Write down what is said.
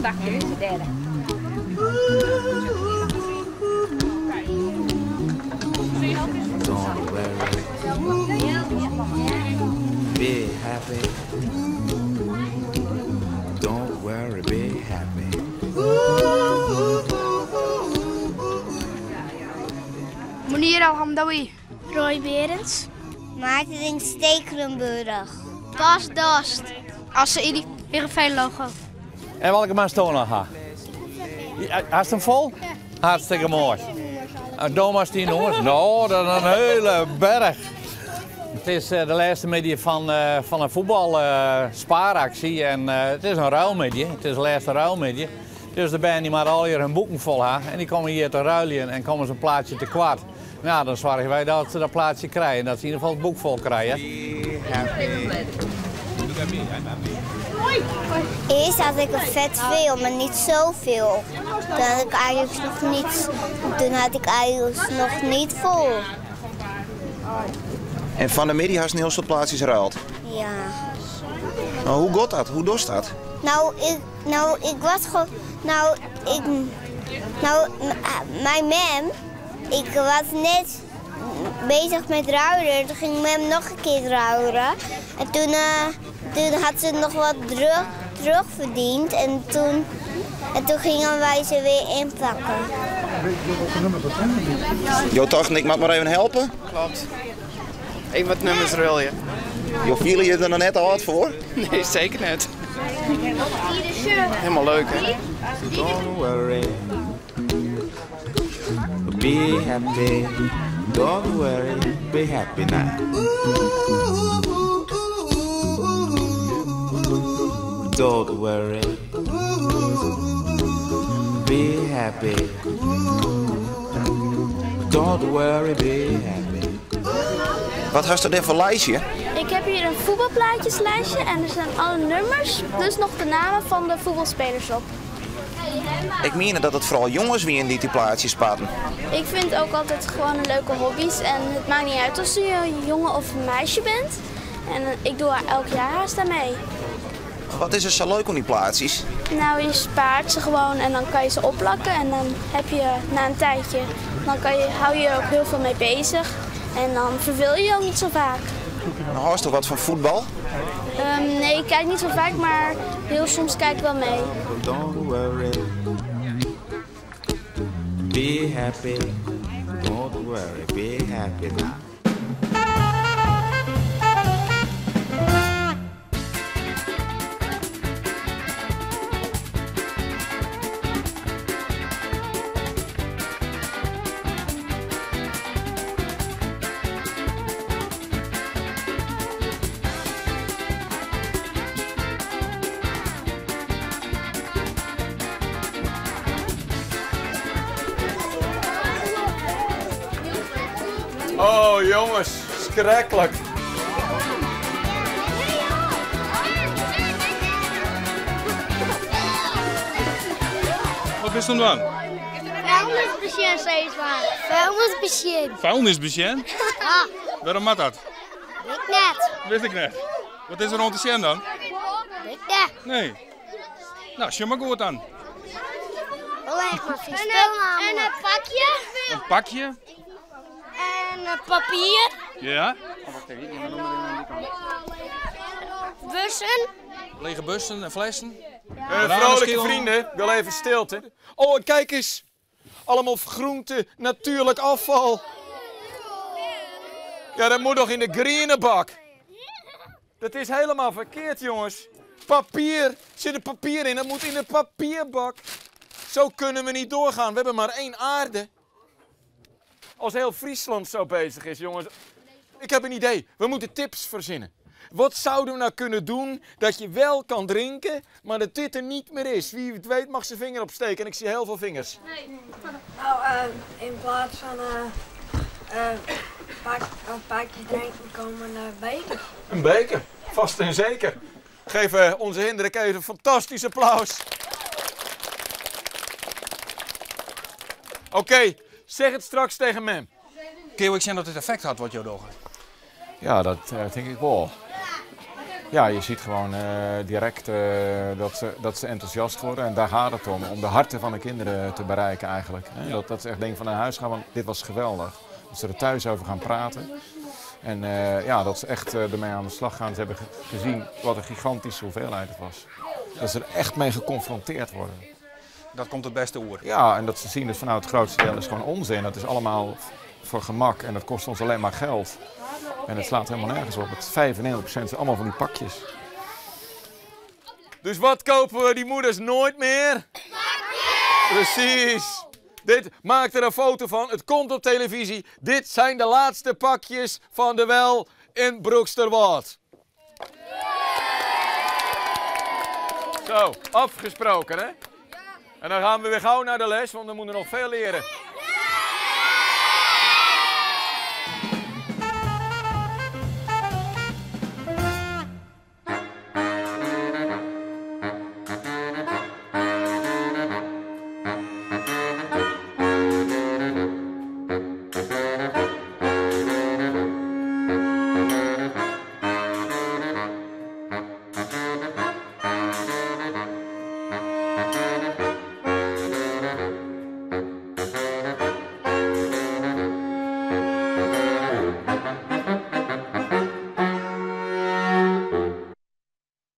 Don't worry. Be happy. Don't worry, be happy. Munir Alhamdawi. Roy Berends. Maarten Stekelenburg. Bas Dost. Asse Heerenveen logo. En welke maast nog ha? Hast hem vol? Hartstikke mooi. Thomas die noemers. Nou, dat is een hele berg. Het is de laatste media van een voetbalspaaractie en het is een ruilmiddag. Het is de laatste ruilmiddag. Dus de band die maar al hier hun boeken vol ha en die komen hier te ruilen en komen ze een plaatsje te kwart. Nou, dan zorgen wij dat ze dat plaatsje krijgen, dat ze in ieder geval het boek vol krijgen. Eerst had ik er vet veel, maar niet zoveel. Toen had ik eigenlijk nog niet, toen had ik eigenlijk nog niet vol. En van de middag had je een heel soort plaatsjes ruild? Ja. Nou, hoe gaat dat? Hoe doet dat? Nou, ik, nou, ik was gewoon, nou, ik, nou, mijn mem, ik was net bezig met ruilen. Toen ging mem nog een keer ruilen. En toen had ze nog wat terugverdiend. En toen gingen wij ze weer inpakken. Jo, toch, ik mag maar even helpen? Klopt. Even wat nummers ruilen. Jo, vielen je er nog net al wat voor? Nee, zeker net. Helemaal leuk, hè? Don't worry. Be happy. Don't worry. Be happy now. Don't worry. Be happy. Don't worry, be happy. Wat had je er voor lijstje? Ik heb hier een voetbalplaatjeslijstje en er staan alle nummers, plus nog de namen van de voetbalspelers op. Ik meen dat het vooral jongens wie in die plaatjes spaten. Ik vind ook altijd gewoon een leuke hobby's en het maakt niet uit of je een jongen of een meisje bent. En ik doe elk jaar haast aan mee. Wat is er zo leuk om die plaatsjes? Nou, je spaart ze gewoon en dan kan je ze opplakken en dan heb je na een tijdje, dan kan je, hou je er ook heel veel mee bezig en dan verveel je je ook niet zo vaak. Nou, hou je toch wat van voetbal? Nee, ik kijk niet zo vaak, maar heel soms kijk ik wel mee. Don't worry. Be happy. Don't worry. Be happy now. Oh jongens, schrikkelijk. Wat is er dan? Vuilnisbesjen, zei je maar. Vuilnisbesjen. Vuilnisbesjen? Ja. Waarom mag dat? Weet ik net. Wist ik net. Wat is er rond te zien dan? Weet ik net. Nee. Nou, zie maar goed aan. En een pakje. Een pakje? En een papier. Ja. Bussen. Lege bussen en flessen. Vrolijke vrienden, ik wil even stilte. Oh, en kijk eens. Allemaal groenten, natuurlijk afval. Ja, dat moet nog in de groene bak. Dat is helemaal verkeerd, jongens. Papier, zit er papier in, dat moet in de papierbak. Zo kunnen we niet doorgaan, we hebben maar één aarde. Als heel Friesland zo bezig is, jongens. Ik heb een idee, we moeten tips verzinnen. Wat zouden we nou kunnen doen dat je wel kan drinken, maar dat dit er niet meer is? Wie het weet mag zijn vinger opsteken en ik zie heel veel vingers. Nee. Nou, in plaats van een pakje drinken komen een beker. Een beker, vast en zeker. Geef onze Hendrik even een fantastisch applaus. Oké, zeg het straks tegen mem. Kun je ook zien dat het effect had wat jou doet? Ja, dat denk ik wel. Ja, je ziet gewoon direct dat, ze, dat ze enthousiast worden. En daar gaat het om, om de harten van de kinderen te bereiken eigenlijk. Hè? Dat, dat ze echt denken van naar huis gaan, want dit was geweldig. Dat ze er thuis over gaan praten. En ja, dat ze echt ermee aan de slag gaan. Ze hebben gezien wat een gigantische hoeveelheid het was. Dat ze er echt mee geconfronteerd worden. Dat komt het beste oer. Ja, en dat ze zien dus van nou, het grootste deel is gewoon onzin. Dat is allemaal voor gemak en dat kost ons alleen maar geld. En het slaat helemaal nergens op. Het 95% zijn allemaal van die pakjes. Dus wat kopen we die moeders nooit meer? Pakjes! Precies. Dit, maak er een foto van. Het komt op televisie. Dit zijn de laatste pakjes van de Wel in Broeksterwâld. Zo, afgesproken hè? En dan gaan we weer gauw naar de les, want we moeten nog veel leren.